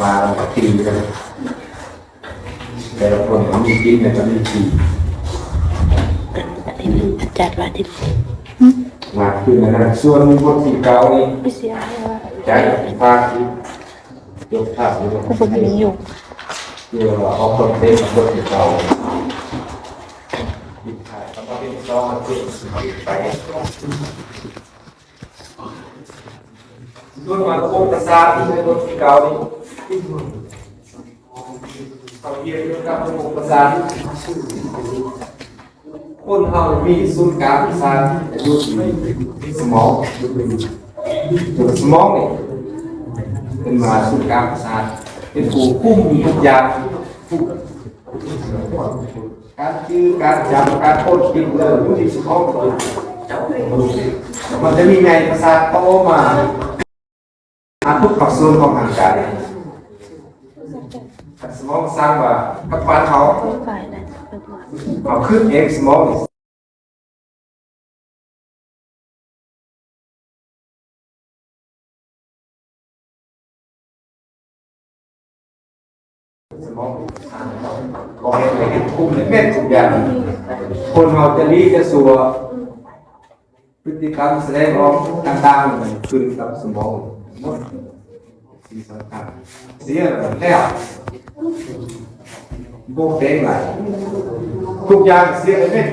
ວ່າກັນ ແຕ່ລະຄົນກໍມີກິນ ແລ້ວກໍມີຂີ່ ອັນນີ້ມັນຈັດວ່າທີ່ ມາຄືນນັ້ນ ສ່ວນບົດທີເກົ້ານີ້ ໄປເສຍໃຫ້ວ່າ ຈາກພາກທີ່ ຍົກພາບຢູ່ ກໍບໍ່ມີຢູ່ ເພື່ອວ່າອອກຄອນເທັນບົດທີເກົ້າ ມີຖ່າຍຄຳວ່າເປັນຊອງ ເປັນໄປ ສ່ວນມາລະບົບປະສາດທີ່ໃນບົດທີເກົ້ານີ້ ເຮົາຮຽນກ່ຽວກັບລະບົບປະສາດ ຄົນເຮົາມີສູນກາງປະສາດຢູ່ທີ່ສະໝອງ ສະໝອງນີ້ເປັນວ່າສູນກາງປະສາດ ເປັນຜູ້ຄຸມທຸກຢ່າງ ການຈື່ ການຈຳ ການຄົ້ນຄິດເລື່ອງຢູ່ທີ່ສະໝອງ ມັນຈະມີໃຍປະສາດຕໍ່ມາ ຫາທຸກພາກສ່ວນຂອງຮ່າງກາຍ ສະໝອງສັ່ງວ່າກັບບ້ານເຮົາ ເຮົາຄິດເອງ ສະໝອງ ສະໝອງ ບອກໃຫ້ເຮັດຄຸມເຮັດເມັດທຸກຢ່າງ ຄົນເຮົາຈະດີຈະຊົ່ວ ພຶດຕິກຳສະແດງອອກຕ່າງໆ ມັນຂຶ້ນກັບສະໝອງໝົດ ສິ່ງສຳຄັນ ເສຍແລ້ວ ບໍ່ແປງຫຼາຍ ທຸກຢ່າງເສຍໄປເໝິດ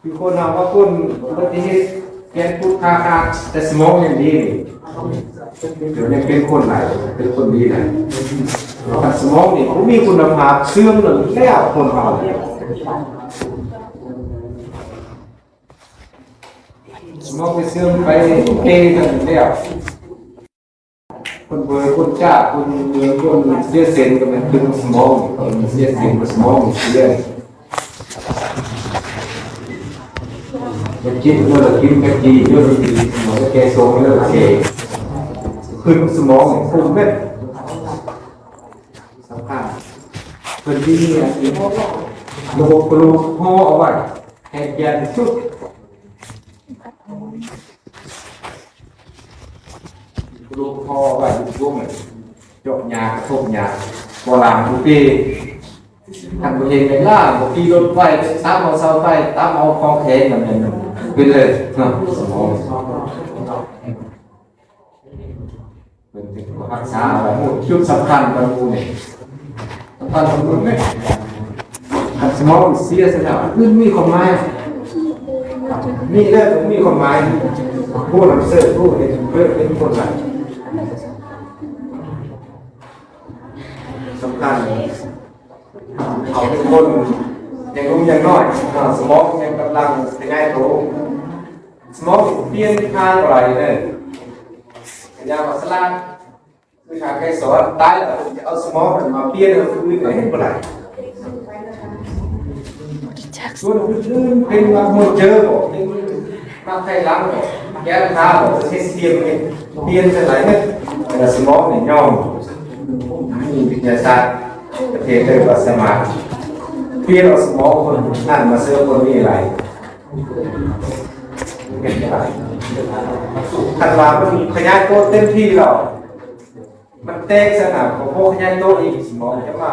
ຄືຄົນເຮົາວ່າຄົນອຸບັດຕິເຫດ ແຂນພຸດຂາຂາດ ແຕ່ສະໝອງຍັງດີນີ້ ດຽວນີ້ເປັນຄົນຫຼາຍ ເປັນຄົນດີຫຼາຍ ຄັນສະໝອງນີ້ບໍ່ມີຄຸນນະພາບ ເສື່ອມແລ້ວ ຄົນເຮົາ ສະໝອງໄປເສື່ອມໄປເກກັນແລ້ວ ຄົນເບີ ຄົນຈ້າ ຄົນເມືອງ ຄົນເສຍເສັ້ນກໍແມ່ນເປັນສະໝອງ ຄົນເສຍເສັ້ນກໍສະໝອງເສຍ ໄປກິນ ເມື່ອລະກິນໄປກີ ເມື່ອລະກິນ ສະໝອງແກ່ຊົງ ເລີກເສຍ ຂຶ້ນສະໝອງນີ້ ຄຸມແມ່ນສຳຄັນ ເພິ່ນມີອັນນີ້ ລະບົບກະດູກຫໍ່ເອົາໄວ້ ໃຫ້ແກ່ນທີ່ສຸດ ກະດູກຫໍ່ໄວ້ຢູ່ໂຮງ ຈົກຫຍ້າ ກະທົບຫຍ້າ ບໍ່ລ້າງບໍ່ຕີ ຄັນບໍ່ເຮັດແມ່ນລ້າງ ບໍ່ຂີ່ລົດໄຟ ຕຳເອົາເສົາໄຟ ຕຳເອົາຂອງແຂງ ນັ້ນແມ່ນເປັນເລີຍເນາະ ສະໝອງ ເພິ່ນເປັນຜູ້ຮັກສາເອົາໄວ້ ຈຸດສຳຄັນຂອງໝູ່ນີ້ ສຳຄັນຂອງໝູ່ນີ້ ຄັນສະໝອງເສຍຊະແລ້ວ ອື່ນມີຄວາມໝາຍ ມີແລ້ວບໍ່ມີຄວາມໝາຍ ຜູ້ນຳເສີດ ຜູ້ເຮັດເປີດເປັນຄົນລະ ສຳຄັນ ເຂົາເປັນຄົນຍັງໜຸ່ມຍັງນ້ອຍ ສະໝອງຍັງກຳລັງຂະຫຍາຍໂຕ ສະໝອງປ່ຽນທາງບໍ່ໄດ້ເດີ ພະຍາມວ່າສະຫຼາດ ຄືທາງໄກສອນ ຕາຍແລ້ວຈະເອົາສະໝອງນັ້ນມາປ່ຽນໃຫ້ຄົນອື່ນກໍເຮັດບໍ່ໄດ້ ສ່ວນອື່ນໆ ເປັນວ່າໂຮເຈີບໍ່ ເປັນມາໄທຫຼັງບໍ່ ແກ້ວທາບໍ່ ເຮັດປ່ຽນ ປ່ຽນຈັ່ງໃດເນາະ ແຕ່ສະໝອງນີ້ຍອມ ມີວິທະຍາສາດປະເທດເລີຍວ່າສາມາດປ່ຽນເອົາສະໝອງຄົນນັ້ນມາເສີມຄົນນີ້ໄດ້ ຄັນວ່າມັນຂະຫຍາຍໂຕເຕັມທີ່ແລ້ວ ມັນແຕກຊະນະ ກໍບໍ່ຂະຫຍາຍໂຕອີກ ສະໝອງຈະມາ